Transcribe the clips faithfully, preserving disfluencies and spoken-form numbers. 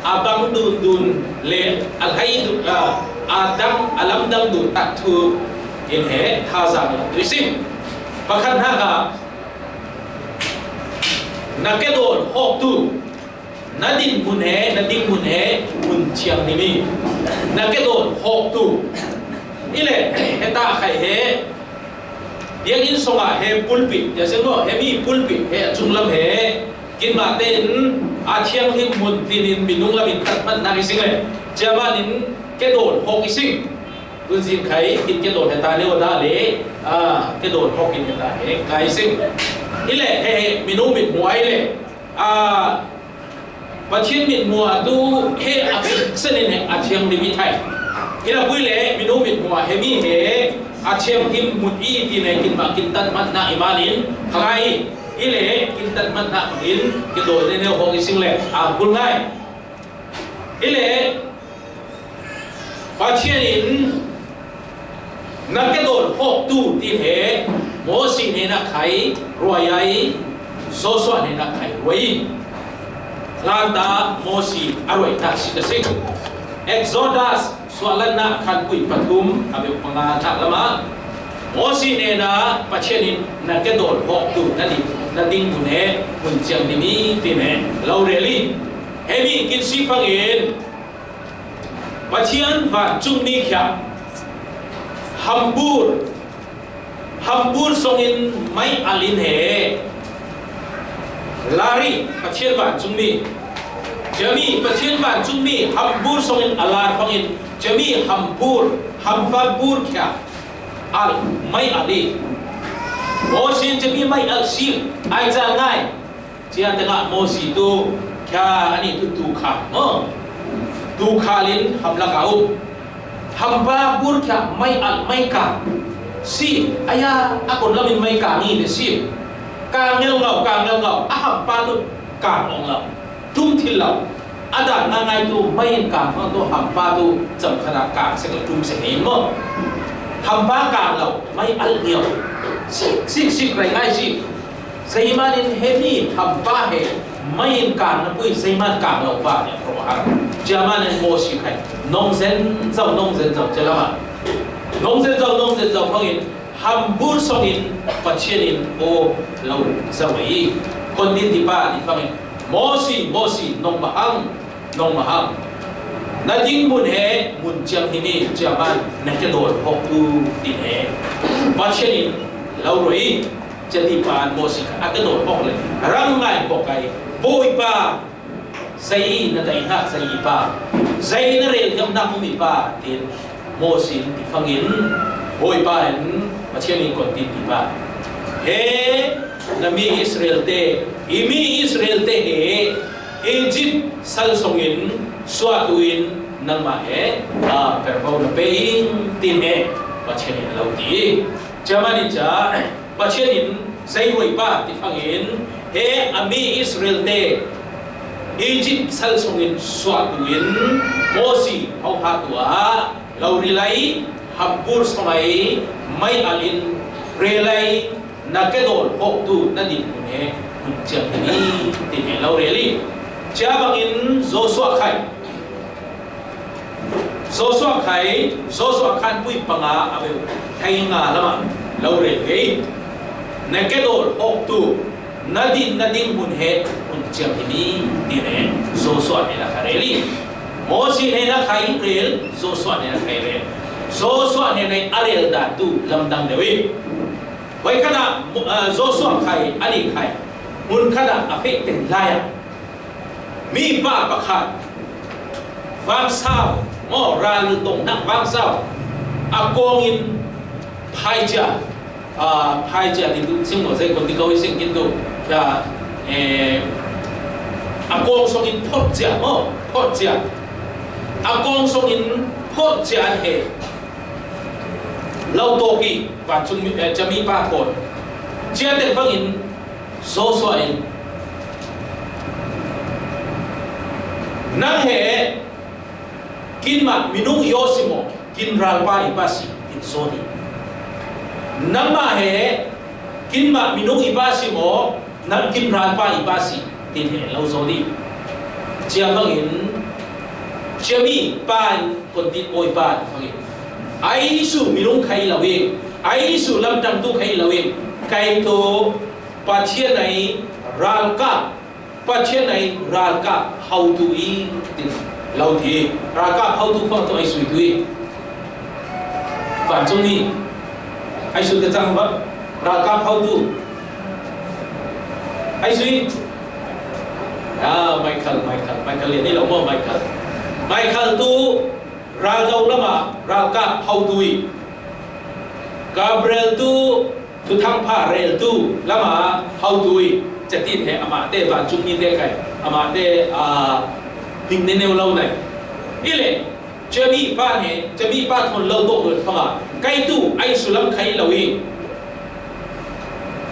a bang dundun le a hlei dun, a, a dang, a lamdang dun tak thu in he thazang la tui sing. Pakhat hna kha na kedawl hawktu, na dinhmun he, na dinhmun he, hmun thianghlim i na kedawl hawktu. I le, heta khai he, biakinn sungah he pulpit, ya sing maw, he mi pulpit he a cunglam he, kinmah tein a thianghlim hmun tinin minung lamin tat hmannak i sing le, ciaman in kedawl hawk i sing. Tunzin khai kin kedawl heta leo dah le, a, kedawl hawk in heta he kai sing. I le he, he, minung mit muai le, a, Pathian mit mua tu he a fik sen in he a thianghlim i thai. I le pui le minung mit mua he mi he a thianghlim hmun i ti le kinmah kin tat hmannak i manin khangai i le kin tat hmannak in kedawl ne neu hawk i sing le a kul ngai. I le Pathian in na kedawl hawktu ti he Mosi hnenah khai ruai ai, Joshua hnenah khai ruai i. Tlanta Mosi a ruai tak si ka si. Exodus suahlannak khanpui pathum a beuh panga thak lamah Mosi hnenah Pathian in na kedawl hawktu na ding, na ding mun he mun ciang ding i ti he lo rel i. He mi kin si fangin Pathian vancungmi khia hambur, hambur songin mai alin he lari Pathian vancungmi, ciami Pathian vancungmi hambur songin a lar fangin ciami hambur, hambur khia al mai ali. Mosin ciami mai al si ai ca ngai. Cia tengah Mosi tu khia ani tu tu kha, oh. Tu kha lin hamlak a um. Hampa bur khia mai al mai ka si, aya a kon lamin mai ka ni le si. Ka ngel ngau, ka ngel ngau, a hampa tu ka ong lau. Tum thil lau. A dan na ngai tu mai in ka fang tu hampa tu cam khana ka sek la tum sek ni mo. Hampa ka lau, mai al niau. Sik, sik, sik, rai ngai si. Zeiman in he mi hampa he mai in kang na pui, zeiman kang lo pa nih a kong a har. Ciaman in Mosi khai nong zen zau, nong zen zau, cia lama nong zen zau, nong zen zau fangin hambur songin Pathian in aw lo zau i. Kon din ti pa ti fangin Mosi, Mosi, nong mahang, nong mahang. Na ding mun he mun ciang hi mi, ciaman na ke dol hok tu ti he Pathian in lo roi. Cia ti pan Mosi kha a ka dol hok le rang ngai bok ai. Bawipa, zei na dai hnak zei i pa, zei na rel hiam nak um i pa, tin Mosi in ti fangin Bawipa in Pathian in kon tin ti pa. He na mi Israel te, i mi Israel te he Egypt sal songin suah tu in nangmah he, a, pervo na pe in tin he Pathian in lo ti. Ciaman in ca Pathian in zei ruai pa ti fangin he a mi Israel te Egypt sal songin suah tu in Mosi ho ha tu ah lo rilai, hambur songai, mai alin relai, na ke dol hok tu na din mun he mun ciang hi ni tin he lo reli. Cia bangin Joshua khai Joshua khai, Joshua khanpui panga a beu khai nga lama lo rel kei. Na ke dol hok tu na din na ding mun he mun ciang hi ni ti ne Joshua ne la kha reli. Mosi ne la khai rel, Joshua ne la khai rel. Joshua ne na a rel dan tu lamdang deu i. Hoi kana, uh, Joshua khai, ani khai. Mun kana a fek ten laya. Mi pa pakhat vangsau, maw, ral tong nak vangsau a kawngin phaicia, a, phaicia ti tu sing maw, zei kon ti ko i sing kin tu, ya, eh, a kawng songin photcia, maw, photcia. A kawng songin photcia an he lo tawk i vancung mi, eh, cami pa kawn. Cia te bangin Joshua in, nang he kinmah minung i aw si maw, kin ralpa i pa si, kin saw dih. Nangmah he kinmah minung i pa si maw, nang kin ralpa i pa si, tin he lo saw dih. Cia bangin Ciami pan kontit Bawipa ti fangin, aisu minung khai lo in, aisu lamtangtu khai lo in, kaitu Pathian ai ralkap, Pathian ai ralkap hotu i tin lo ti. Ralkap hotu fang tu ai sui tu i. Vancung ni ai sui ka cang ba ralkap hotu. Ai sui. Ah, Michael, Michael, Michael lian ni lo mo Michael. Michael tu raldo lama ralkap hotu i. Gabriel tu thuthangpha reltu lama hotu i. Catin he amate vancung ni te kai amate a hing ne neu lo nai. Ile Ciami pa he, ciami pa thon lo to fanga kaitu ai sulam khai lo i.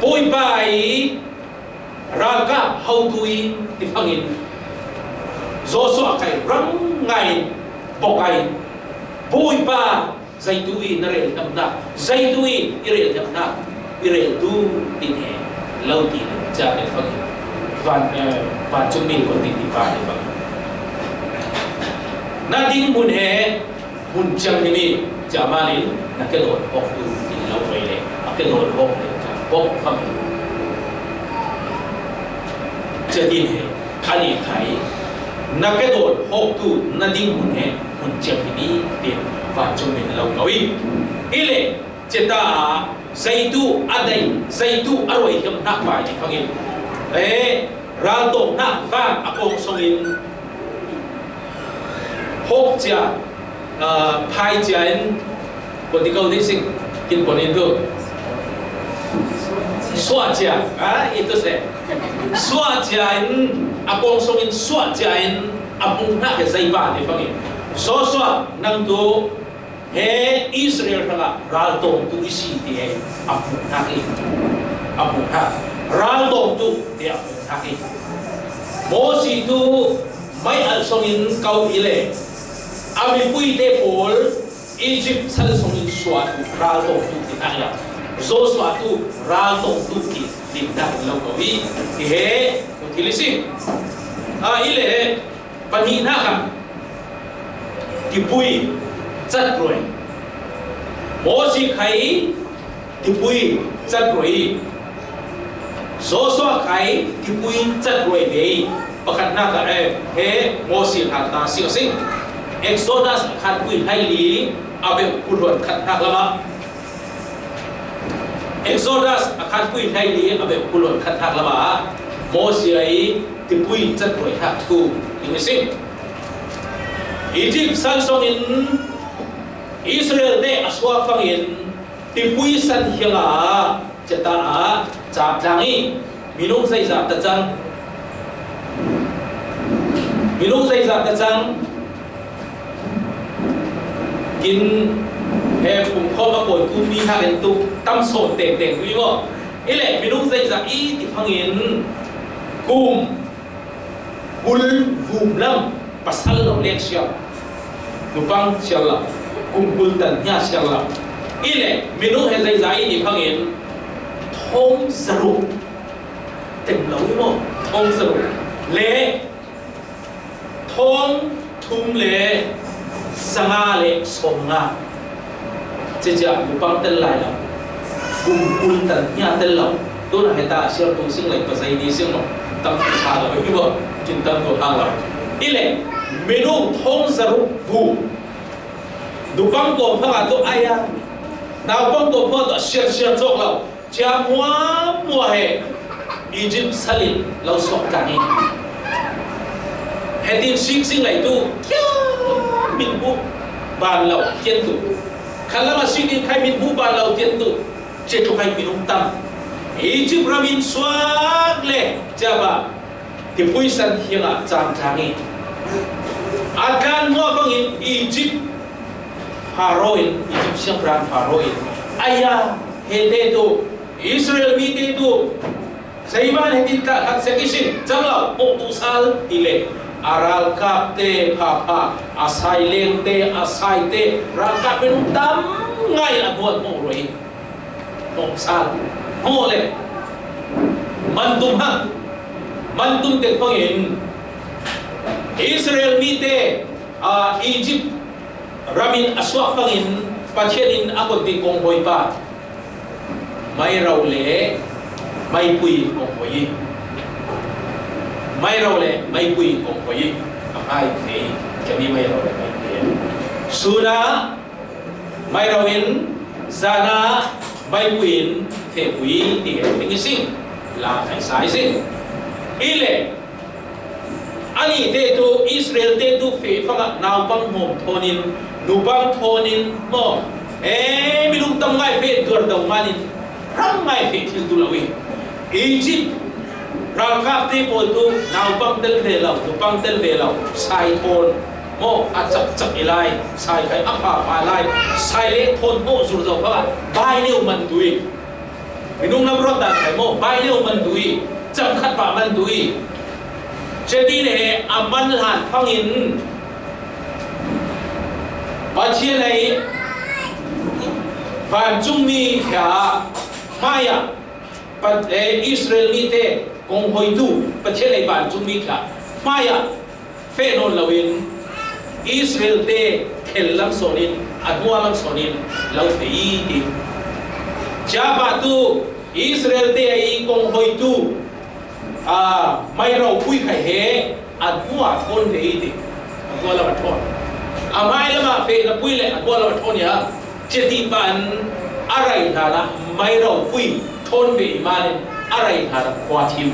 Bawipa i ralkap hotu i ti fangin Joshua kai rang ngai bok ai. Bawipa zaitu i na rel dam na, zaitu i i rel dam na, i rel tu tin he lo ti na ca te fangin van, eh, vancung min ko ti ti pa te fangin. Na ding mun he mun ciang ni mi ca malin na ke dot hok tu ti lo pai le, a ke dot hok le ca hok fangin. Ca din he ani khai na ke dot hok tu na ding mun he mun ciang ni mi tin vancung min lo ko i. Ile ceta zaitu a dai, zaitu a roi hiam nak pai ti fangin. Eh, raltawknak vang a kawng songin hawk cia, ah, phai cia in, ko ti ko ti sing, kin pon in tu. Suah cia, ah, itu se. Suah cia in, a kawng songin suah cia in, a hmuh hnak he zeipa ti fangin. Joshua nang tu, he Israel hrangah raltawngtu i si ti he a hmuh hnak i, a hmuh hnak. Raltawngtu ti a hmuh hnak i. Mosi tu mai al songin kau i le a mipui te pawl Egypt sal songin suah tu raltawngtu ti hnak i la. Joshua tu raltawngtu ti limnak lo ko i ti he, ko thil i si. A i le Pahnihnak ah tipui catruai. Mosi khai tipui catruai. Joshua khai tipui catruai ve. Pakhatnak ah, eh, he Mosi hna ta si a si. Exodus khatpui hleili a beuh kuluan khatnak lamah. Exodus a khatpui hleili a beuh kuluan khatnak lamah Mosi i tipui catruai hnak thu ding a si. Egypt sal songin Israel te a suak fangin tipui san hiangah ceta ah camtlang i minung zeizah ta cang. Minung zeizah ta cang. Kin he pumkhawm a kawi kum mi hna in tuk tam sawn tengteng tu i maw? I le minung zeizah i ti fangin kum kul vum lam pasal lo lek sial, nupang sial lo, kum kul tan hnia sial lo. I le minung he zeizah i ti fangin thong zaruk tem lo i maw? Thong zaruk le thong thum le sanga le sawmnga. Ciciah nupang tel lai lo. Kum kul tan hnia tel lo. Tuna heta siar tu sing lai pasai ni sing lo. Tam tu ha lo i maw? Cin tam tu ha lo. I le minung thong zaruk vum. Nupang kawm fangah tu aya. Naupang kawm fangah tu siar siar cawk lo. Cia hmuahhmuah he Egypt sal in lo suak tlang i. Hetin sik sing lai tu kia min bu ban lo tian tu. Khalam a sik in khai min bu ban lo tian tu. Cia tu khai minung tam. Egypt ram in suak le cia ba tipui san hiangah cam tlang i. A tlan hnuah fangin Egypt Pharaoh in, Egypt siangpahrang Pharaoh in, aya, hete tu, Israel mite tu, zeiman hetin tla khat sek i sin, cang lo, mawh tu sal, ti le, a ralkap te, phapha, a saileng te, a sai te, ralkap minung tam ngai a nuat mawh roi. Nong sal. Hawh le. Mantum ha. Mantum te fangin Israel mite A, Egypt ramin a suak fangin Pathian in a kong ti kong hoipa, mairau le maipui in kong hoi hi. Mairau le maipui in kong hoi hi. A ngai fei, kami mairau le maipui. Suna mairau in, zana maipui in fepui ti he ting i sing. La khai sai sing. Ile, ani te tu, Israel te tu fe fanga naupang mom thonin, nupang thonin mo. E, milung tam ngai fe duar dau manin, ram ngai fe thil tu lawi. Egypt ralkap te pawl tu naupang tel ve lo, nupang tel ve lo, sai thon mo, a chak chak i lai, sai khai a pha pha lai, sai le thon mo zur zo fanga bai neu man tui. Minung lam rot dan khai mo, bai neu man tui, chang khat pa man tui. Cheti le he a man lan fangin Pathian ai van chung mi kha maya. Pat, eh, Israel mite kong hoitu Pathian ei van chung mi kha maya fe nawn loin Israel te khel lam sawnin, a hnuai lam sawnin lo fe i ti. Ciapa tu Israel te ei kong hoitu, a, mai ro pui khai he, a hnuai thawn ve i ti. A hnuai lam a thawn. A mai lam a fe na pui le a hnuai lam a thawn ya. Cheti pan a rai hlan a mai ro pui thawn ve i manin a rai hlan a khua thim.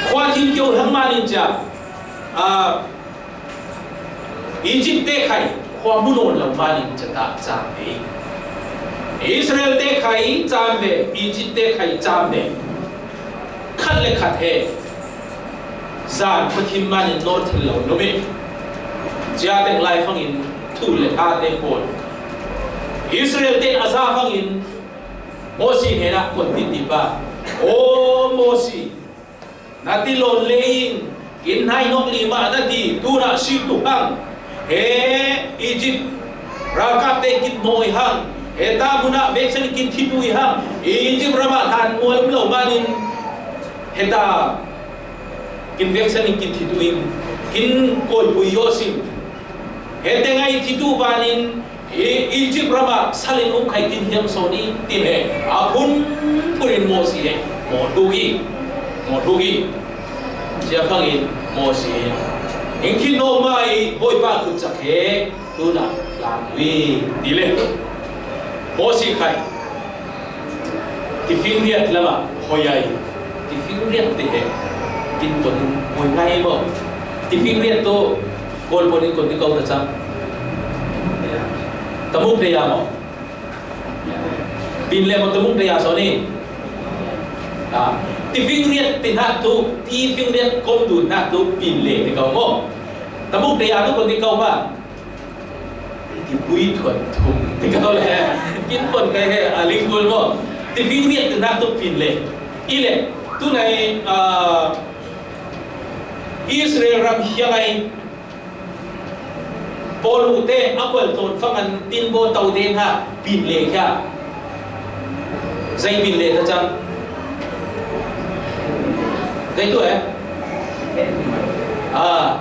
Khua thim kio hang manin cia, a, Egypt te khai khua mu nawn lo manin cia ta cang ve. Israel te khai cang ve, Egypt te khai cang ve. Khat le khat he zan khua thim manin nawl thil lo numi. Cia teng lai fangin thu le tha te pawl Israel te a za fangin Mosi hnenah kong ti ti pa. O Mosi, na ti lawn le in, kin hnai nawk li mah na ti, tunah sik tu hang. He Egypt ralkap te kin mawi hang. He ta munah veksan kin thi tu i hang. Egypt ramah hlan mual um lo manin. He ta kin veksan in kin thi tu in. Kin kawipui yosim. He te ngai thi tu vanin. I, Egypt ramah salin um khai tin hiam sawn i, tin he, a phun phunin Mosi he, mawh tuk i, mawh tuk i. Cia fangin Mosi he, ing khi no mai, Bawipa kut cak he, tuna tlang ui, ti le. Mosi khai. Tifing riat lama hoi ai. Tifing riat te he. Tin kon hoi ngai mo. Tifing riat to kol ponin kon ti kau ta chang. Tamuk te ya mo. Pin le mo tamuk te ya so ni. Ah. Tifing riat ti nak tu, tifing riat kom tu nak tu pin le ti kau mo. Tamuk te ya tu kon ti kau ba. Tipui thuat thum ti kau le. Kin pon kai he a ling kul mo. Tifing riat tu nak tu pin le. I le. Tunai, ah, Israel ram hiang ai. Polu te a kual ton fangan tin bo tau den ha pin le kya. Zai pin le ta chang. Zai tu eh. Ah.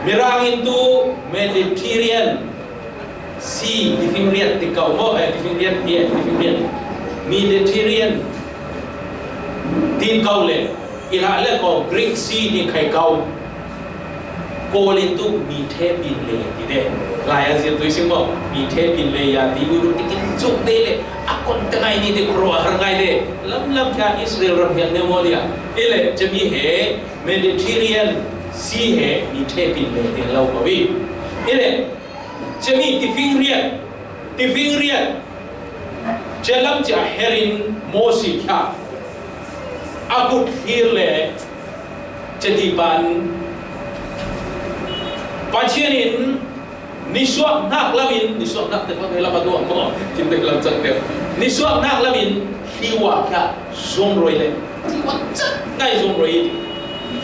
Mirang into Mediterranean Sea, tifing riat ti kau mo, eh, tifing riat, eh, tifing riat. Mediterranean tin kau le, i hlah le ko Greek Sea ti khai kau. Kawl in tu mi the pin le ti de. Lai a zir tu i sing mo, mi the pin le ya ti ulu ti kin chuk te le, a kon te ngai ni te kro a har ngai le. Lam lam kya Israel ram hian ne mo lia. I le, chami he, Mediterranean Sea he mi the pin le ti lau ko wi. I le, chami tifing riat, tifing riat, chalam cha herin Mosi kha. A kut hir le, chati pan. Pathian in, nisuak nak lamin, nisuak nak te fa lam a duak mo, kin te lam chang te. Nisuak nak lamin, hiwa kha, zong roi le. Hiwa chak ngai zong roi.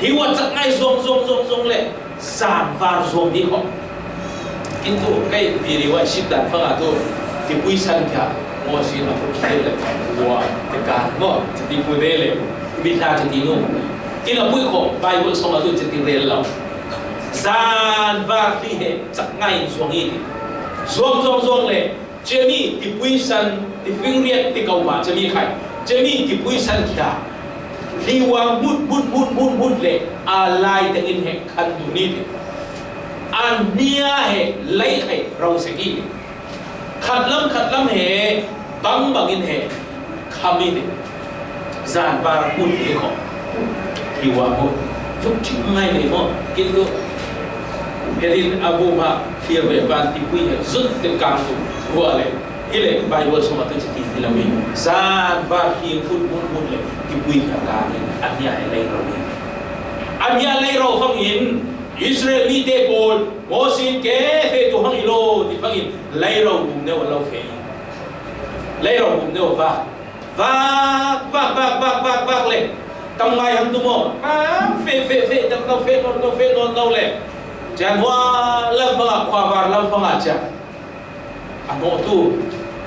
Hiwa chak ngai zong, zong, zong, zong le. Zan var zuam ding kho. Kin tu kai video a sip dan fanga tu tipui san kya mo si na pu khe le wa te ka mo ti pu de le mi ta ti nu. Kin a pui kho Bible song a tu ti rel lo. Zan var hli he cak ngai in zuang i ti. Zuang zuang zuang le, ciami tipui san, tifing riat ti ko ma ciami khai. Ciami tipui san khia. Hli wang mut, mut, mut, mut, mut le, a lai teng in he khan du ni ti. A hnia he lai khai rau se i ti. Khatlam khatlam he bang bangin he kham i ti. Zan var hmun hi ko. Hi wa hmun. Zuk thim ngai ve maw. Kin tu. Hedin a bu ma hlir ve ban tipui he zut te kang tu. Hua le. Hi le Bible sung a tu ci ti ti la mi. Zan var hi hmun hmun hmun le. Tipui ka kang in. A hnia he lei ro ni. A hnia lei ro fang in. Israel mite pawl, Mosi in ke fe tu hang i lo, ti fangin, leiro bum neu a lo fe i. Leiro bum neu a vak. Vak, vak, vak, vak, vak, vak le. Tam ngai hang tu maw. Vak, fe, fe, fe, tam nau fe, nau, nau, fe, nau, nau le. Cian hua lam fanga, khua var lam fanga cian. A no tu,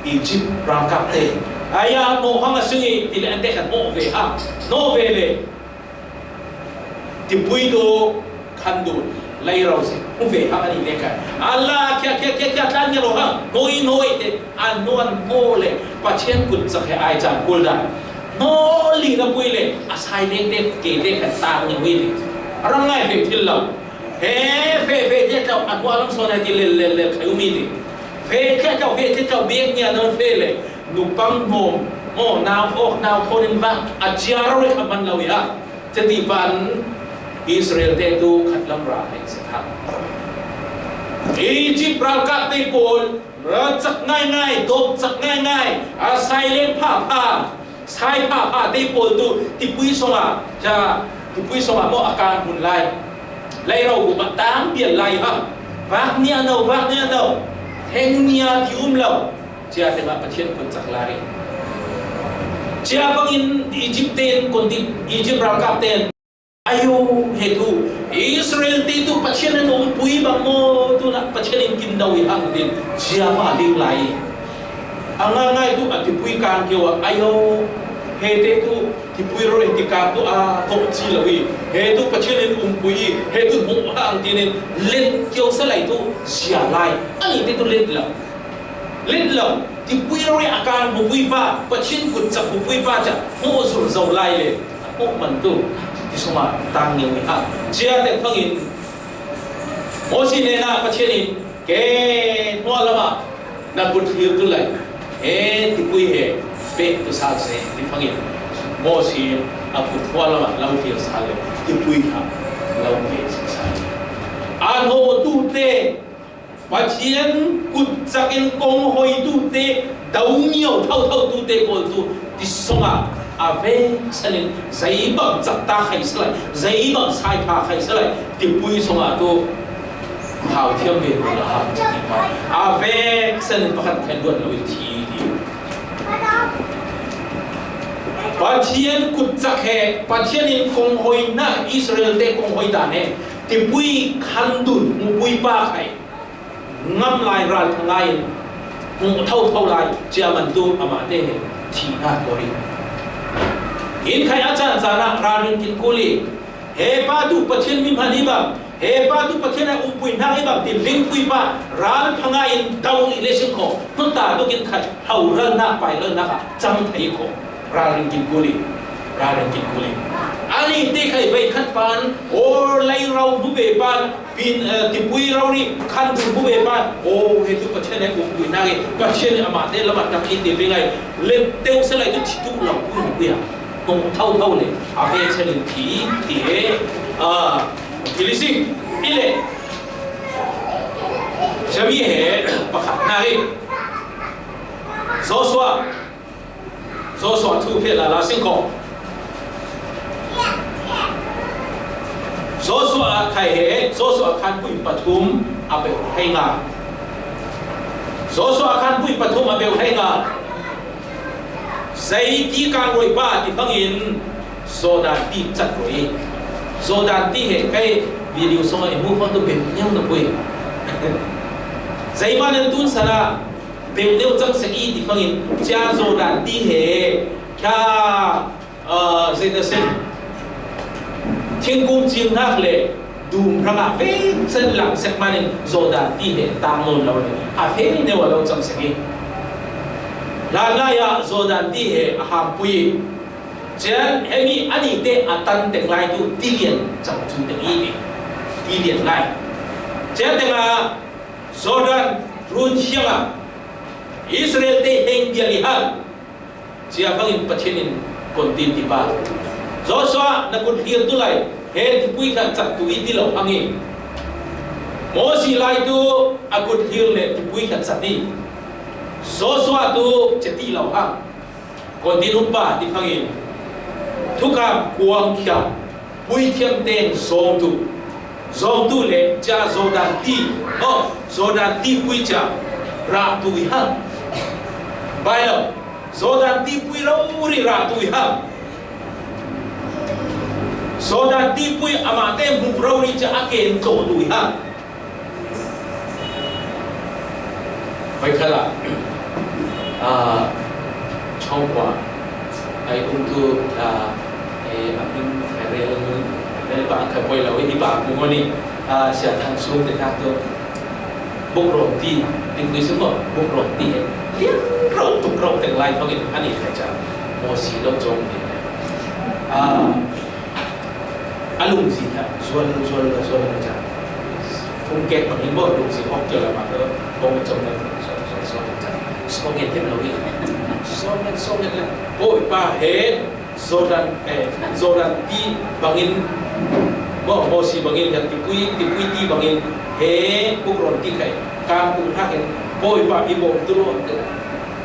Egypt rangkap te. Aya no hang a singi, ti le an te kan no ve ha. No ve le. Tipui tu khan dun, lai ro se, hmu ve hang a ni te khan. A la, khia, khia, khia, khia, tlan nge ro hang, noi, noi te, a nuan hmo le, Pathian kut chak he ai chan kul dan. Hmo li na pui le, a sai leng te, ke te khan tang nge hui le. A rang ngai ve thil lo. He, fe, fe, te tau, a hua lam son he ti le, le, le, khai u mi te. Fe, te tau, fe, te tau, biek nia non fe le. Nupang hnom, oh, nau, oh, nau, thonin vang, a chia ro le kha man lo ya. Chati pan Israel te tu khat lam ra hek se kha. Egypt ralkap te pawl, ra chak ngai ngai, dop chak ngai ngai, a sai leng pha pha, sai pha pha te pawl tu, tipui songa, cha, tipui songa mo a kan hun lai. Lai ro bu ma tang bial lai ha. Vak nia no, vak nia no. Heng nia ti um lo. Chia te ma Pathian kun chak lai. Chia bangin Egypt ten, kun ti Egypt ralkap ten. Ayo, he tu, Israel te tu Pathian in umpui bang maw, tu na Pathian in kin dau i hang din, chia ma ding lai. A ngai ngai tu a tipui kang keu a, ayo, he te tu, tipui ro he ti kang tu a, tok chi lo i, he tu Pathian in umpui i, he tu hmuh hang tin in, let keu sa lai tu, sia lai, a ni te tu let lo. Let lo, tipui ro a kang hmupui pa, Pathian kut chak hmupui pa cha, hmu zur zo lai le, a hmuh man tu, ti suma tang neu i ha. Chia te phangin, Mosi ne na Pathian in, ke hnuah lama, na kut hlir tu lai, he tipui he, pek tu sal se, ti phangin, Mosi a kut hnuah lama, lo hlir sal le, tipui kha, lo pek sal. A no tu te, Pathian kut chakin kong hoi tu te, dau ngiau thau thau tu te pawl tu, ti songa, a vek sanin, zai bang chak ta khai salai, zai bang sai pha khai salai, tipui songa tu, hau thiam ve tu la ha, ti pa. A vek sanin pakhat khai luan lo i thi ti. Pathian kut chak he, Pathian in kong hoi na, Israel te kong hoi ta ne, tipui khan dun, mupui pa khai. Ngam lai ral thangai in, hmuh tho tho lai, chia man tu amah te he, thihna kori. In khai a chan chan a, ral rin kin kuli. He pa tu Pathian mi hman hi bang, he pa tu Pathian a umpui hnak hi bang, ti lingpui pa, ral phangai in, dau li le sing kho, hnu ta tu kin khai, hau ral nak, pai ral nak a, chang thei kho. Ralrin kin kuli, ralrin kin kuli. Ani te khai vai khat pan, or lai rau bu ve pan, pin, eh, tipui rau ri khan bu bu ve pan, o he tu Pathian he umpui na ke, Pathian he amah te lama tak i te ve ngai, le teu sa lai tu thi tu lau pui pui a. Kong thau thau le, a ve chen in thi, ti he, a, ti li sing, i le. Sami he, pakhat na ke. Joshua, Joshua thu fe la la sing ko. Joshua khai he, Joshua khan pui pathum a beu hei nga. Joshua khan pui pathum a beu hei nga. Zei ti kang roi pa ti fangin, Jordan ti chat roi. Jordan ti he kai video song a imu fang tu beu neu na pui. Zei ma nen tun sana, beu neu chang se i ti fangin, chia Jordan ti he, kya, ah, zei ta sen. Thingkung cing nak le, dum rangah vei sen lang sek manin Jordan ti he tang nawn lo le a vei neu a lo cam sek hi. Hlan lai-ah Jordan ti he a hampui hi. Cian hemi a nite a tan tek lai tu tilian cang cu te i ti. Tilian lai. Cian tengah Jordan run hiangah Israel te heng bial i hal. Cia fangin Pathian in kontin tipa Joshua na kut hlir tu lai he tipui kha cat tu i ti lo hang i. Mosi lai tu a kut hlir le tipui kha cat i. Joshua tu cia ti lo hang. Kontin upa ti fangin thukam kuang khia puithiam teng zawngtu zawngtu le cia Jordan ti, aw, Jordan ti pui cia rah tu i hang. Bai lo, Jordan ti pui rori rah tu i hang. Jordan ti pui amah te hmuh rori cia a ken tawh tu i hang. Vai khala, ah, chongkwa ai um tu, ah, eh, amin ferel rel ba ka poi lo i ba ku ngoni, ah, sia thang sum te tak tu buk rom ti, ting tu sum buk rom ti, lian ro tuk ro teng lai fangin ani kha cha mo si lo chong ti. Ah, a lungzi kha zual zual zual zual cha. Fung kek bang in bo lungzi hok kio la ma ko bong chong na zual zual zual cha. Song ngen tem lo i. Song ngen song ngen le. Poi pa he Jordan, eh, Jordan ti bangin, bo, bo si bangin, ya tipui, tipui ti bangin, he, buk ron ti khai, kam tung thak in, poi pa i bo tu lo te.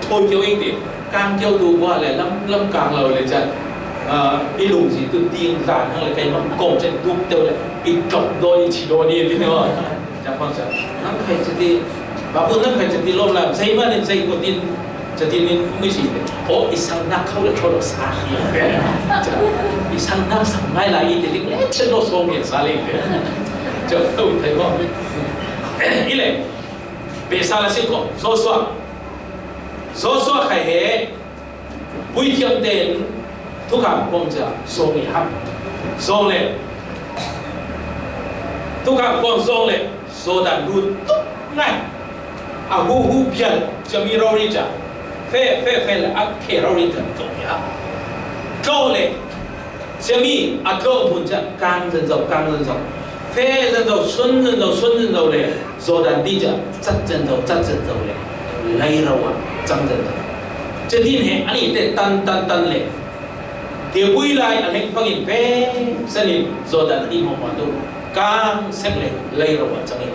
Thoi kio i te, kam kio tu bo le, lam, lam kang lo le cha. Ah, i lungzi tu ting zan hang le kai mang kong chen duk teo le, i tok do i chi do ni ti no. Ca khawng ca, nang khai cati, babu nang khai cati lawm lam, zei man in zei ko tin, cati nin mui si. O, i sang nak khau le khau lo sa hi. I sang nak sang ngai la i te ling le chen lo song ye sa le. Ca khau thai mo. I le, be sa la si ko, Joshua. Joshua khai he, puithiam ten thukam kuang ca song i ham. Song le, thukam kuang song le, Jordan run tuk ngai. A hu hu pian, ca mi rori ca. Fe, fe, fe le, a ke rori ca, tuk ya. Tuk le, Siami a tlawh hmun ciah kang zan zo, kang zan zo, fe zan zo, sun zan zo, sun zan zo le Jordan ti ciah cat zan zo, cat zan zo le leiro ah cang zan zo. Cutin he a nite tan, tan, tan le tipui lai a leng fangin fe sanin Jordan ti hmuahhmuah tu kang sek le leiro ah cangin.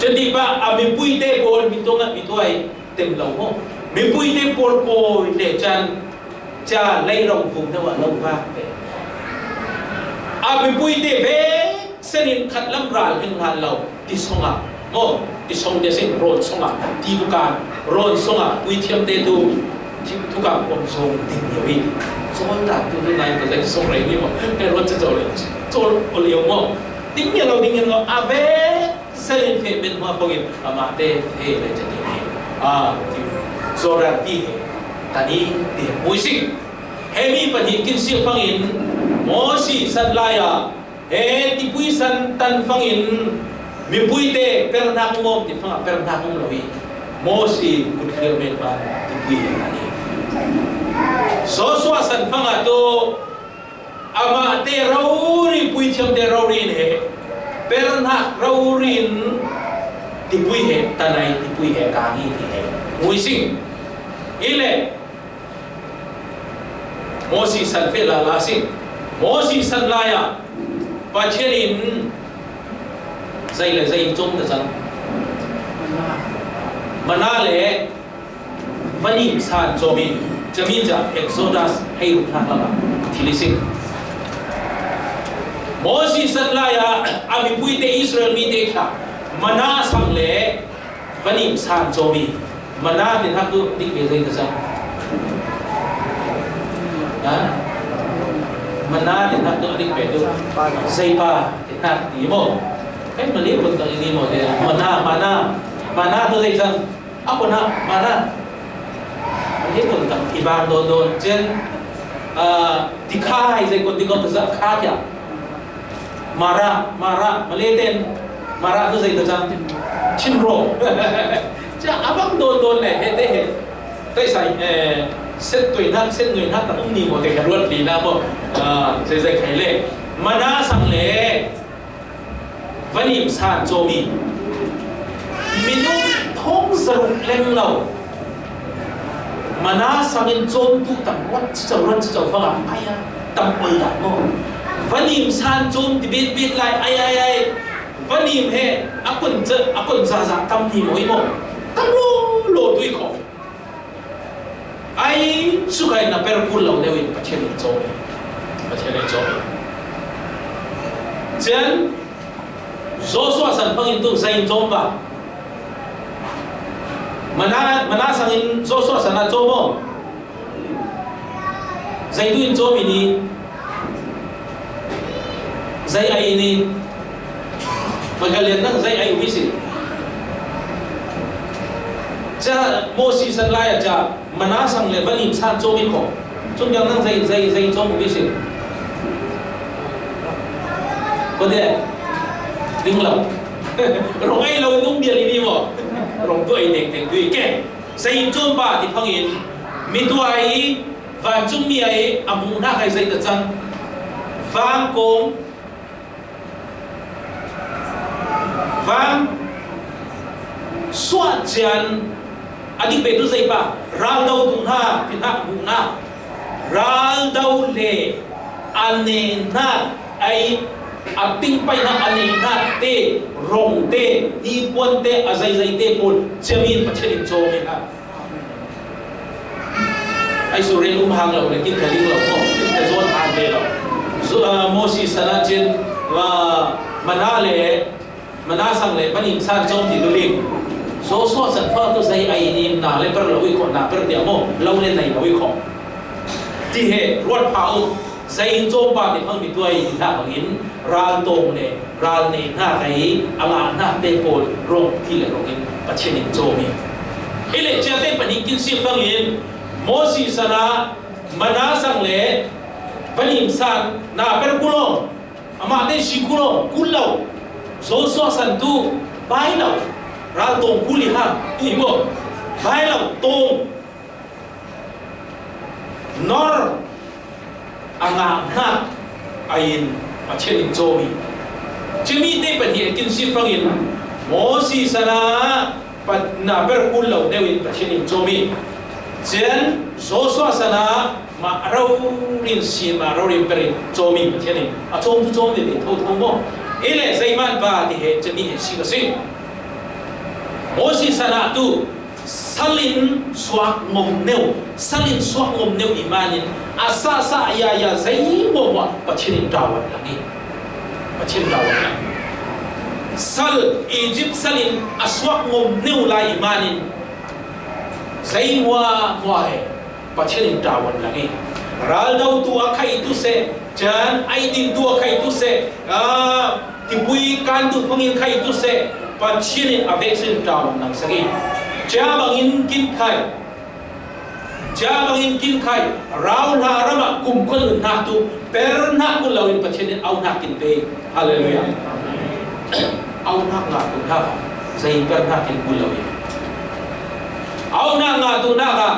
Cuti pa a mipuite pawl mi tuang ah mi tuai tem lo maw? Mipuite pawl kawi le can cia leirong vum deuh ah lo vak ve. A mipuite ve senin khat lam ral heng hlan lo ti song ah maw? Ti song te sin rawn song ah ti tu kan rawn song ah puithiam te tu thukam kuam song ding yo i. Song ta tu tu nai ka zai song rei ni maw? Te rawn ca zo le. Song o lio maw? Ding ya lo, ding ya lo. A ve Selin feh men hma pawngin amahte feh le cati hi. A, ti, Jordan ti he, tani ti he, muising. Hemi pahnih kinsiah fangin Mosi san lai-a, he tipui san tan fangin mipuite pernak um awm ti fangah pernak um lo hi. Mosi kutlial men hma tipui he tani. Joshua san fangah tu, amahte rori, puithiamte rori in he, pernak rori in tipui he, tanai tipui he, kang hi ti he. Muising. I le, Mosi san feh lala sing. Mosi san lai-a, Pathian in zei le zei in cawm ta cang. Mana le, Vanim san cawm in, cami ca Exodus hei ruk hnak lamah thil i si. Mosi san lai-ah a mipuite Israel mite kha mana sang le vanim san cawm in, mana te hnak tu dik ve zei ka cang. Ha? Mana te hnak tu a dik ve tu zeipa te hnak ti maw? Kan mali pun tak ini maw te mana, mana, mana tu zei cang. A kun ah, mana. An hi kun tam i bang dawn dawn cin, ah, ti kha hai zei kun ti ko tu za kha kia. Mara, Mara, Malay ten Mara tu zei ta cang, Chin ro. Cia abang don don le, he te he. Tei sai, eh, set tui nak, set tui nak ta um ni mo te ka ruat li na mo. Ah, zei zei khai le. Mana sang le. Vanim san comi. Minung thong zaruk leng lo. Mana sangin cawmtu tam ruat cicau, ruat cicau fanga, aya, tam ol dah maw? Vanim san cawm ti bitbit lai, ai, ai, ai. Vanim he, a kun ca, a kun zaza tam ni maw i maw? Tam lo, lo tui khawh. Ai, sukai na per kul lo deuh in Pathian in cawm e. Pathian in cawm e. Cian, Joshua san fangin tu, zai in cawm ba. Mana, Mana sangin Joshua sana cawm aw. Zai tu in cawm ini. Zai ai ini. Magalian nang zai ai ubi si. Ca Moses san lai a ca Mana sang le Vanim san cawm in ko. Cun biang nang zai, zai, zai cawm ubi si. Ko de. Ding lo. Rong ai lo nung bial ini mo. Rong tu ai deng deng tu i ke. Zei in cawm ba ti fangin, mi tuai, vancungmi ai, a muhnak ai zei ta cang. Vang kong, vang suah cian, a dik pe tu zei pa, ral do tu hna, ti hna muhnak. Ral do le a ne hna, ai, a ting pai hna, a ne hna te, rong te, nipuan te, a zeizei te pawl, ciami in Pathian in cawm e hna. Ai su rel um hang lo le, kin ka ling lo, kin ka zawn hang ve lo. Zu-, ah, Moses sana cin, ah, Mana le, Mana sang le Vanim san cawm ti tu ling. Joshua san fa tu zei ai nim na le per lo i ko na per dia mo, lo le nei lo i ko. Ti he ruat pha u, zei in cawm pa ti fang mi tuai ti hna bangin, ral tawng le, ral ne hna rei, a ngah hna te pawl, rong ti le rong in, Pathian in cawm i. I le cia te pahnih kin si fangin, Moses sana, Mana sang le, Vanim san, na per ku lo. Amah te si kul lo, kul lo. Joshua san tu, bai lo. Ral tawng kul i ha, i maw. Bai lo, tawng. Nor. A ngah hnak. A in, Pathian in cawm i. Cimi te pahnih a kin si fangin. Moses sana, Pat-, na per kul lo deuh in Pathian in cawm i. Cian Joshua sana mah rori in si, mah rori in per in cawm i Pathian in a cawm tu cawm ve ve thotho maw? I le zeiman pa ti he cami he si ka si. Moses sana tu sal in suak ngom neu, sal in suak ngom neu i man in a sah sah ya ya zei maw maw Pathian in ṭawan lang i. Pathian ṭawan lai. Sal, Egypt sal in a suak ngom neu lai i man in zei hmuahhmuah he Pathian in ṭawan lang i. Ral do tu a khai tu seh, can ai ding tu a khai tu seh, aa, tipui kan tu fangin khai tu seh, Pathian in a vek sin ṭawan lang sak i. Cia bangin kin khai. Cia bangin kin khai, rauhla ram ah kumkhua nunnak tu per hna kul lo in Pathian in auhnak kin pe. Hallelujah. Auhnak ngah tu hna kha, zei per hna kin kul lo in. Auhnak ngah tu hna kha,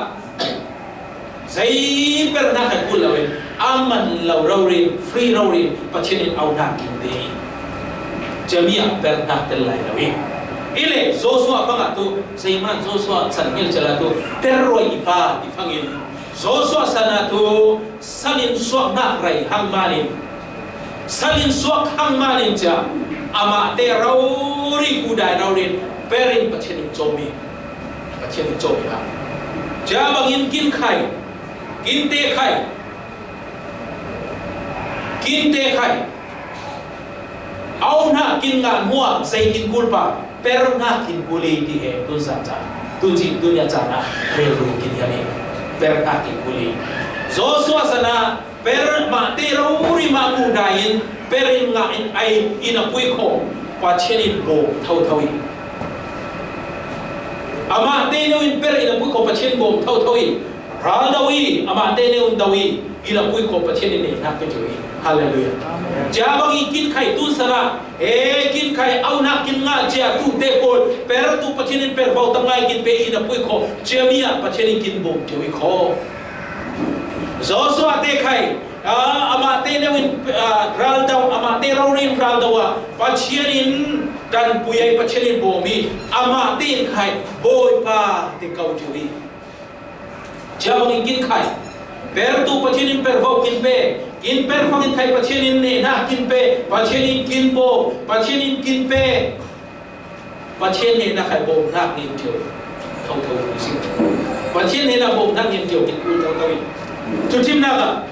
zei per hna kha kul lo in, a man lo rori in, free rori in, Pathian in auhnak kin pe. Cami ah per hna tel lai lo i. I le Joshua fangah tu, Zeiman Joshua san hmel cila tu, per ruai i pa ti fangin, Joshua sana tu, sal in suak hnak rei hang manin, sal in suak hang manin cia, amah te rori kudai rori in, per in Pathian in cawm i, Pathian in cawm i ha. Cia bangin kin khai, kin te khai, kin te khai. Auhnak kin ngah hmuah zei kin kul pa, per hnak kin kul i ti he tun zan caan, tun cih tun ia caan ah relru kin hiam i per hnak kin kul i. Joshua sana per mah te rori mah kudai in per in ngah in ai in a pui khawh Pathian in bawm thotho i. Amah te neu in per in a pui khawh Pathian bawm thotho i. Ral do i, amah te neu in do i, i la pui khawh Pathian in neihnak pe ṭheu i. Hallelujah. Cia bangin kin khai tun sana, he kin khai aunak kin ngah cia tute pawl, per tu Pathian in per vau tak ngai kin pe i na pui kho, cia mi ah Pathian in kin bawm tiu i kho. Joshua te khai, ah, amah te neuin, ah, raldau, amah te rori in raldau ah, Pathian in kan pui ai, Pathian in bawm i, amah te in khai, Bawipa te kau tiu i. Cia bangin kin khai. Per tu Pathian in per vau kin pe. Kin per fangin khai Pathian in nehna kin pe. Pathian in kin bawm. Pathian in kin pe. Pathian nehna khai bawmnak ngen tiu. Tho tho tu sing. Pathian nehna bawmnak ngen tiu kin kul tho tho i. Tuuthimnak ah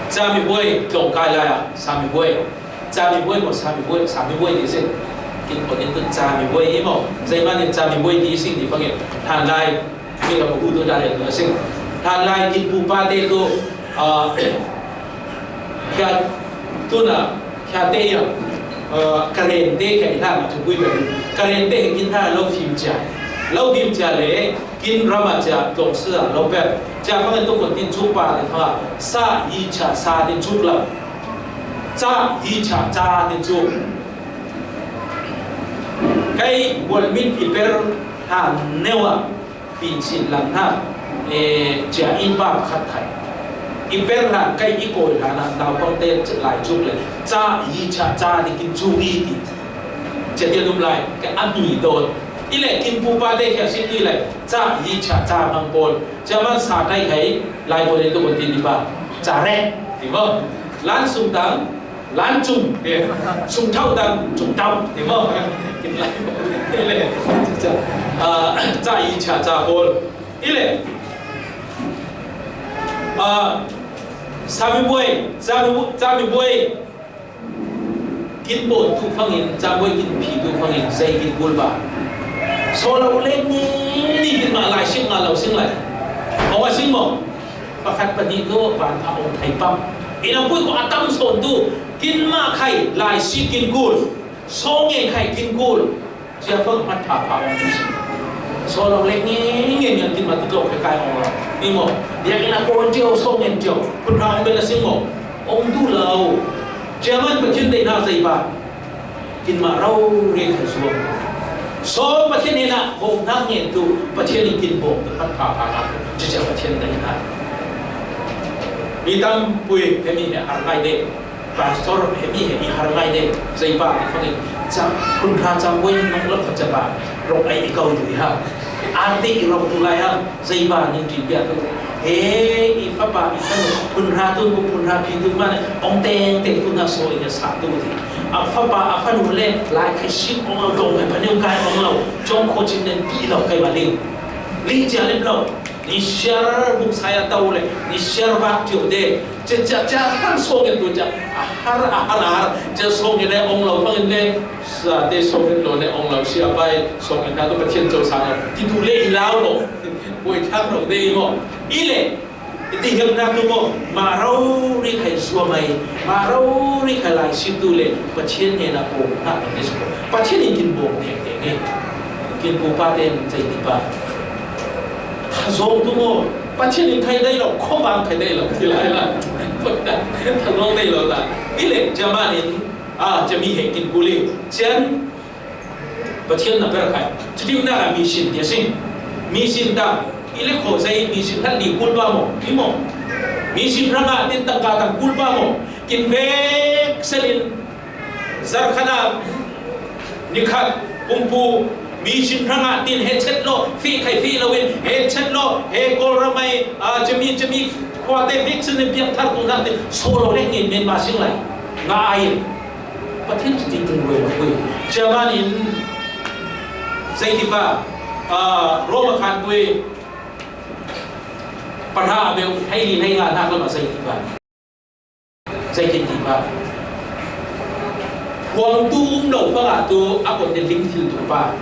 Sami buai, tlawng kai lai ah, Sami buai. Sami buai maw, Sami buai, Sami buai ti sing. Kin pon in tun Sami buai i maw. Zeiman in Sami buai ti sing ti fangin. Hlan lai, mi ka pu tu da le tu sing. Hlan lai kin pupa te tu, ah, kia tuna, kia te ya, ah, Karen te kia i hlan ma tu bui bui. Karen te kin hlan lo fim cia. Lo fim cia le, kin ram ah cia, tlawng si ah lo per. Cia fangin tu kun tin cuk pa te fang ah, sa i cha sa tin cuk lam. Ca i cha ca tin cuk. Kai bual min i per ha neu ah, pin sin lam hna, eh, cia in pa pakhat khai. I per hlan kai i kawi hlan ah, naupang te lai cuk le. Ca i cha ca tin kin cuk i ti. Cia tia dum lai, ka a mi dawt. I le kin pupa te khia si tu i le, ca i cha cha mang pawl. Cia man sa tai khai, lai pawl in tu kun tin di pa. Ca rek, ti maw. Lan sung tang, lan cung, ti. Sung thau tang, cung tau, ti maw. Kin lai pawl. I le, ca, ah, ca i cha cha pawl. I le, ah, Sami buai, Sami bu-, Sami buai. Kin bawm tu fangin, Sami buai kin phi tu fangin, zei kin kul ba. Saw lo lek ni, ni kin mah lai sing, nga lo sing lai. Ong a sing maw. Pakhat pahnih tu, van pha ong thai pam. Ina pui ko a tam sawn tu, kin mah khai, lai si kin kul. Saw ngen khai kin kul. Cia fang hmat pha pha ong tu sing. Saw lo lek nge nge nge kin ma tu tlok kai kai ong lo. Ni maw. Biakinn a kawn cio, saw ngen cio. Phun hra ong bel a sing maw. Ong tu lo. Cia man Pathian deihnak zei ba. Kin mah rori khai zuam. Saw Pathian hnenah bawmhnak ngen tu. Pathian in kin bawm tu hmat pha pha hna tu. Cia cia Pathian deihnak. Mi tam pui he mi he ar ngai deh. Pastor, he mi he i har ngai ne, zei pa ti fangin, ca, phun hra cam buai nong lak khat ca pa, rong ai i kau tu i ha. Arte i rong tu lai ha, zei pa ning ṭin bia tu. He, i fapa, i fanu, phun hra tu, phun hra phi tu ma ne, ong teng teng tu na so i ne sa tu ti. A fapa, a fanu le, lai khai sim ong lo dong, he pa neu kai ong lo, jong kho chin nen pi lo kai ma ling. Ling cia lem lo, ni siar buk saya tau le, ni siar vak tio de, Cia, cia, cia, han sawng in tu cia. A har, a har, a har. Cia sawng in le ong lo fangin le. Sa te sawng in lo le ong lo sia pai. Sawng in na tu Pathian co sang lo. Ti tu le i lau lo. Buai thak lo de mo. I le. I ti hiam na tu mo. Ma rau ri khai sua mai. Ma rau ri khai lai si tu le. Pathian ne na po. Na Pathian in kin bawm theng theng e. Kin pu pa te in zei ti pa. Tha zawng tu maw. Pathian in khai dai lo, khuavang khai dai lo, ti lai la. Tha zawng dai lo ta. I le, cia man in, a, cia mi he kin kul i. Cian, Pathian na per khai. Ci tim na mi sin tia sing. Mi sin ta, i le kho zei mi sin hlat li kul pa maw, i maw. Mi sin rang a tin tangka tang kul pa maw. Kin vek selin, Zarkhana nikhat pumpu mi sin hrangah tin he chet law, fih khai fih loin he chet law, he Kawlram ai, ah, cami, cami khuate vek sin in piangthar tu nak tin solo lek ngin men ma sing lai. Nga ai. Pathian cu ti tung roi roi. Chairman in zei ti pa, ah, Roma khan pui pahra a beu hei li hei nga nak lam a zei ti pa. Zeitin ti pa. Huang tu um lo fangah tu a kon de ling thil tu pa.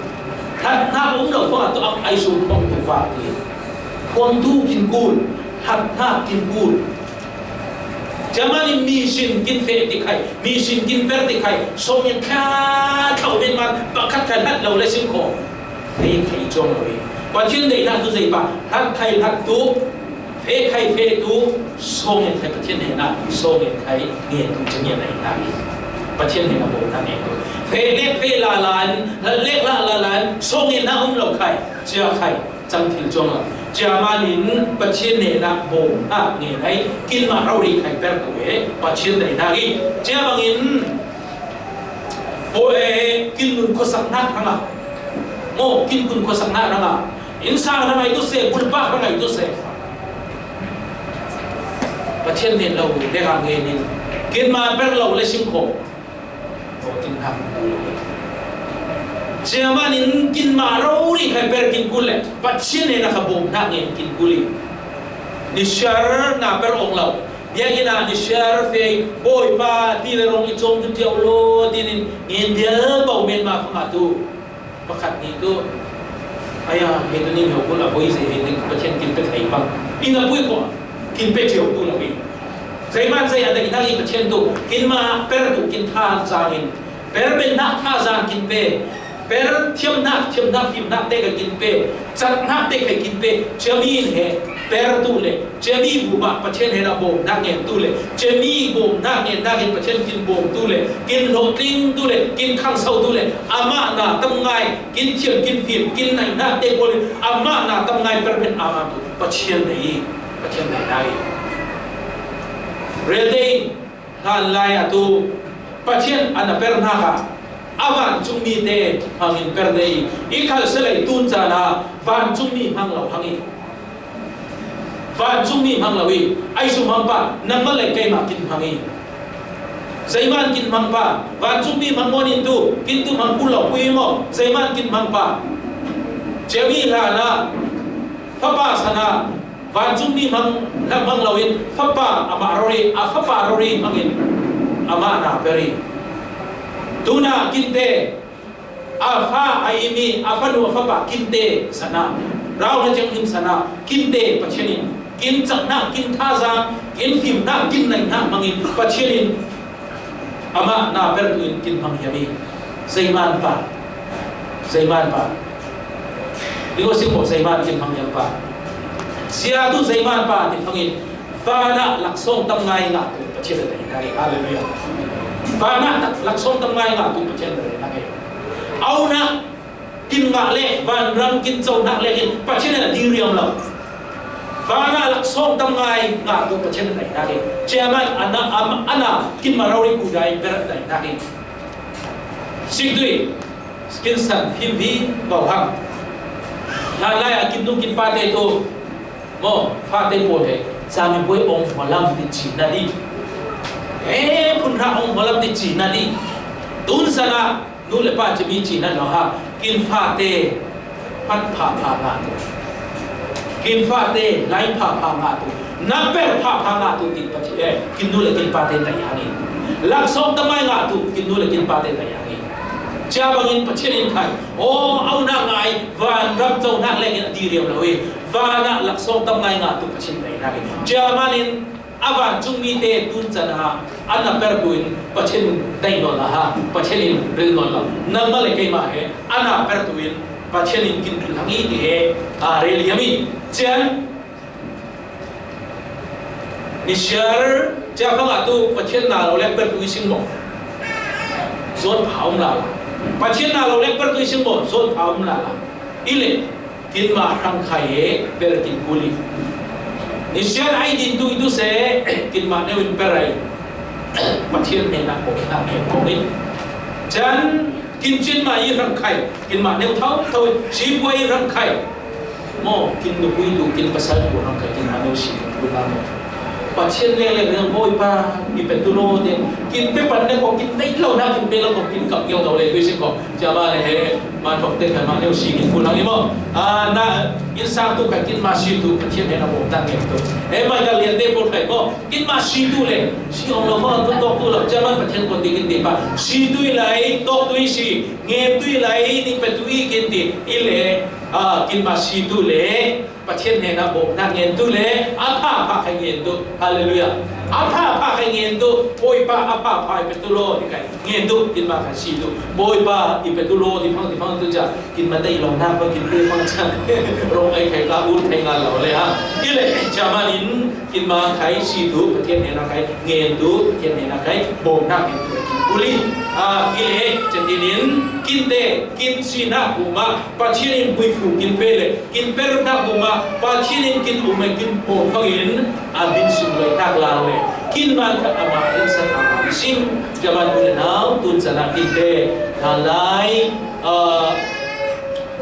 Hlat hna um lo fangah tu a ai sung huang tu pa ti. Huang tu kin kul, hlat hna kin kul. Jamani mi sin kin feh ti khai, mi sin kin per ti khai, song in kha thau men man, pakhat khai hlat lo le sin kho. Hei khai cuang lo hi. Pathian deihnak tu zei pa, hlat khai hlat tu. Fe khai fetu, so ngen khai Pathian hnenah so ngen khai ngentu ci ngen ahi hna hi. Pathian hnenah bawmhnak ngentu. Fe lek fe lala in, lal lek lala in, so ngennak um lo khai, cia khai cang thil cuang lo. Cia manin Pathian hnenah bawmhnak ngen ai, kinmah rori khai pertu he Pathian daihnak hi. Cia bangin, Bawi, kin nun khuasaknak hrangah, maw, kin nun khuasaknak hrangah, innsang hrangai tu seh, bulpak hrangai tu seh, Pathian nen lo le ka ngenin, kinmah per lo le singkhaw, maw, kin hnak tu lo. Cia manin kinmah rori khai per kin kul le Pathian nen a kha bawmhnak ngen kin kul i, nisiar na per awng lo. Biakinn ah nisiar fei, Bawipa, ti le rong i cawng tu tiau law, tinin ngen bial bo men ma fangah tu. Pakhat nih tu, aya, he tu ning hokul a voi zei he ning Pathian kin pe thei pang. Inn a pui khawh, kin pe cio tu lo i. Zeiman zei a daihnak i Pathian tu, kinmah per tu kin than zang in. Per bennak tha zang kin pe. Per thiamnak, thiamnak, fimnak te ka kin pe, caknak te ka kin pe, ciami in he per tu le, ciami bu mah Pathian he na bawmhnak ngen tu le, ciami bawmhnak ngen nak in Pathian kin bawm tu le, kin hlawhtling tu le, kin khangso tu le, amah na tam ngai, kin thiam, kin fim, kin naihnak te pawl in amah na tam ngai per ben amah tu Pathian nei, Pathian nei nai. Rel dei, Hlan lai ah tu Pathian a na per hnak ah a vancungmi te hmangin per dei i, khalselei tun caan ah vancungmi hmang lo hang i, vancungmi hmang lo i, ai sum hmang pa nangmah le keimah kin hmang i, zeiman kin hmang pa, vancungmi hmang maw nin tu, kin tu hmang kul lo pui maw, zeiman kin hmang pa, ciami hlan ah fapa san ah vancungmi hmang, hmang loin fapa amah rori, a fapa rori hmangin amah na per i. Tuna kinte, a fa a imi, a fanu a fapa kinte sana, rau na ciang him sana, kinte Pathian in, kin caknak, kin thazang, kin fimnak, kin naihnak hmangin Pathian in amah na per tu in kin hmang hiam i, zeiman pa, zeiman pa. Ding aw sing maw, zeiman kin hmang hiam pa. Sia tu zeiman pa ti hmangin, vanah laksawng tam ngai ngah tu Pathian a daihnak hi. Halleluiah. Vanah laksawng tam ngai ngah tu Pathian a daihnak hi. Aunak kin ngah le vanram kin cohnak le hin Pathian in a diriam lo. Vanah laksawng tam ngai ngah tu Pathian a daihnak hi. Ciaman ana, am, ana kin marori ku dai ber a daihnak hi. Sik tui, kin san him hi vau hang. Hlan lai a kin nu kin pa te tu, maw, fate pawl he, cami buai ong hmalam ti ci na di. He, phun hra ong hmalam ti ci na di. Tun sana, nu le pa cimi ci na lo ha, kin fate, hmat pha pha nga tu. Kin fate, lai pha pha nga tu. Na per pha pha nga tu ti pa ci, eh, kin nu le kin pa te ta yang i. Laksawng tam ngai nga tu, kin nu le kin pa te ta yang i. Cia bangin Pathian in khai, aw, aunak ngai, vanram cohnak lengin a diriam lo i, vanah laksawng tam ngai nga tu Pathian daihnak i. Cia manin a vancungmi te tun can ah a na per tu in Pathian in dai nawn la ha, Pathian in rel nawn la. Nangmah le keimah he a na per tu in Pathian in kin rel hang i ti he, a, rel hiam i. Cian, Nisiar, cia fangah tu Pathian na lo lek per tu i sing maw? Zon pha um lala. Pathian na lo lek per tu i sing maw? Zon pha um lala. I le, kinmah hrang khai he per kin kul i. Nisiar ai din tu i tu se, kinmah neu in per ai. Pathian ne na ko na ne ko i. Jan, kin cin ma i hrang khai, kinmah neu thau, thau i, si pua i hrang khai. Maw, kin nupui tu, kin pasal tu, hang ka kin manu si tu, tu na maw. Pathian leng leng leng Bawipa, i pe tu lo te, kin pe pan le ko, kin dei lo na, kin pe lo ko, kin kap ngeu lo le, tu si ko. Cia ma le he, ma thok te khan ma neu si kin kun hang i maw. A, na, innsang tu khan kin ma si tu, Pathian he na bawm ta ngeu tu. He, ma ka lian te pawl khai maw, kin ma si tu le, si ong lo maw, tu tok tu lo, cia ma Pathian kon ti kin ti pa. Si tu i lai, tok tu i si, nge tu i lai, ni pe tu i kin ti, i le, a, kin ma si tu le, Pathian hnenah bawmhnak ngen tu le a pha pha khai ngen tu. Halleluiah. A pha pha khai ngen tu. Bawipa a pha pha i pe tu law ti khai ngen tu. Kinma khai si tu. Bawipa i pe tu law ti phang ti phang tu ca. Kinma dai lo nak pa kin pe phang ca. Rong ai khai ka ur khai ngal lo le ha. I le ca man in kinma khai si tu. Pathian hnenah khai ngen tu. Pathian hnenah khai bawmhnak ngen tu. Kin kuli. Ah, i le ca tinin kinte kin si nak uma Pathian in huifu kin pe le kin per nak uma Pathian in kin um e kin pawh fangin a bin sum le tak lang le kin man kha ama in san ama sin jaman u le nau tun sana kin te halai, ah,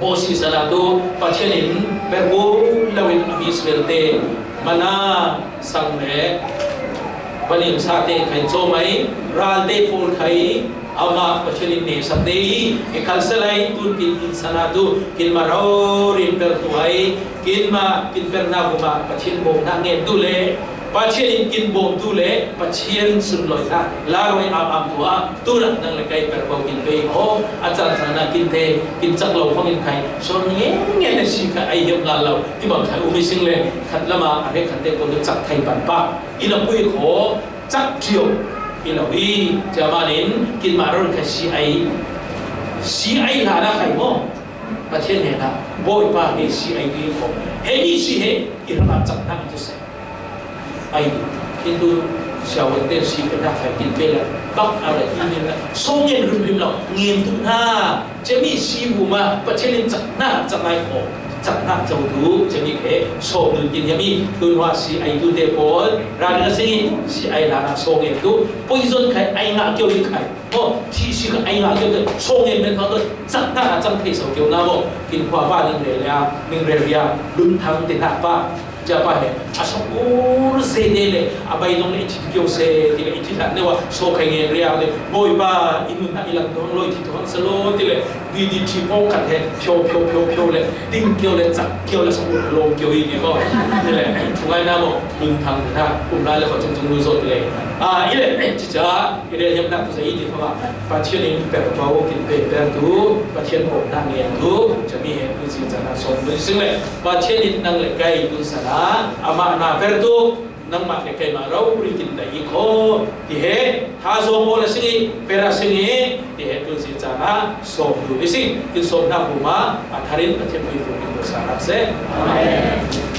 Moses sana tu Pathian in per u lawin a Israel te mana sang le panin sa te khai cawmai ral te pawl khai Amah Pathian in nehsak te i, i khalsa lai tun kin kin sana tu, kin ma rau rin per tu ai, kin ma kin per na bu ma Pathian bawm na ngen tu le, Pathian in kin bawm tu le, Pathian sun loi na, la roi am am tu a, tu rak nang le kai per bau kin pe ho, a chan chan na kin te, kin chak lo fang in khai, son ngen ngen na si khai ai hiam ngal lo, ti bang khai u mi sing le, khat lama, a rek khat te ko tu chak khai pan pa, i na pui kho, chak ṭhiau i lo hi, cia manin kinmah rori kha si ai, si ai hlan a khai maw? Pathian hnenah Bawipa he si ai ding kho. He ni si he i hrangah chaknak in tu seh. Ai tu, khin tu siavuante si pe hna khai kin pe le bak a rai ti nin la so ngen rimrim lo, ngen tu hna. Cemi si bu ma Pathian in chaknak chak ngai kho. Chaknak co tu cemi khe sawm nun kin hiam i tun hua si ai tu te pawl ral ka sing i si ai lana so ngen tu poison khai ai ngah kio i khai. Maw, thi si kha ai ngah kio te so ngen men thang tu chaknak a chang thei so kio na maw. Kin hua ba ning rel ya, ning rel ya, lun thang te nak ba. Cia pa he a sawm ur se te le a bai dong le i thi kio se ti le i thi hlat ne wa so khai ngen ria le Bawipa i nun hna i lang dong lo i thi tuang sa lo ti le D D T pawng khat he phio phio phio phio le ding kio le chak kio le sa u lo kio i ti maw. Ti le thungai na maw lun thang na um lai le kho chung chung lu zo ti le. A i le ci ca i le hiam na tu sa i ti fa Pathian in per vau kin pe per tu Pathian pawm na ngen tu cami he tu si ca na sawm tu sing le Pathian in nang le kai tu sana amah na per tu nangmah le keimah rori kin dai i kho ti he tha zo maw le sing i pera sing i ti he tun si cana sawm du i sing kin sawm na hu ma a tharin Pathian hui fu kin ko sa rak se. Amen.